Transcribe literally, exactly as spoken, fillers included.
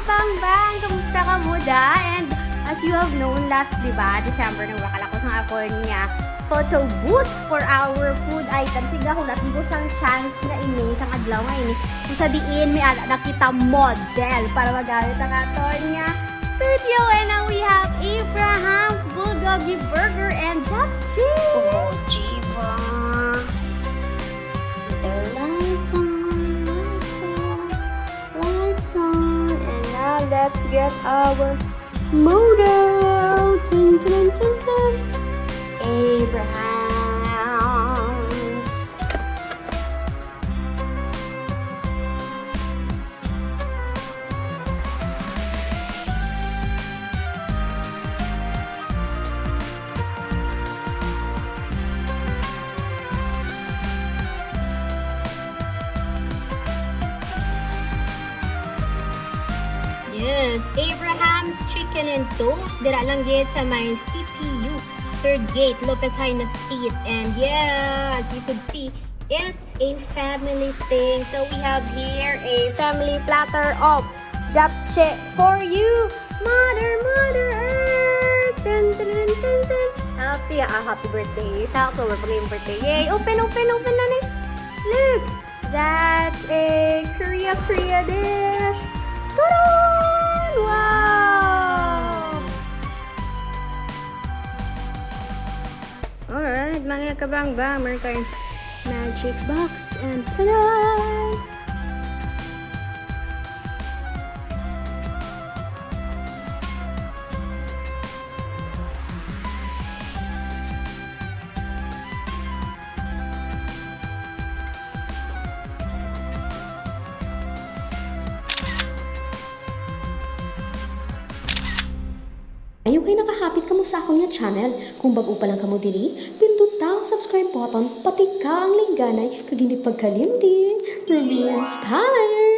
Bang Bang, kamusta ka mo da? And as you have known, last, di ba, December, nagwakal ako sa akon nga photo booth for our food items. Sige, ako natibo sang chance nga ini, sang adlaw nga ini, kung sa diin may ala nakita model para magamit ang aton nga studio. And now we have Abraham's Bulgogi Burger and Japchae. Oh, Jiva. The lights on, lights on, lights on. And now let's get our model. Dun, dun, dun, dun. Abraham's. Yes, Abraham's Chicken and Toast. Dira lang gid sa may C P U, third gate, Lopez Jaena Street. And yeah, as you could see, it's a family thing. So we have here a family platter of japchae for you, Mother, Mother Earth. Dun, dun, dun, dun, dun. Happy, ah, happy birthday. Sa October pa yung birthday. Yay! Open, open, open na ni. Look! That's a Korea, Korea dish. Taran! Wow! Alright, mga kabangbang, meron tayong magic box and tada! Ayaw kay nakahapit kamo sa akon nga channel. Kung bag-o pa lang kamo diri, pindot ang subscribe button, pati ka ang lingganay, kag hindi pagkalimti, Ruby Inspire!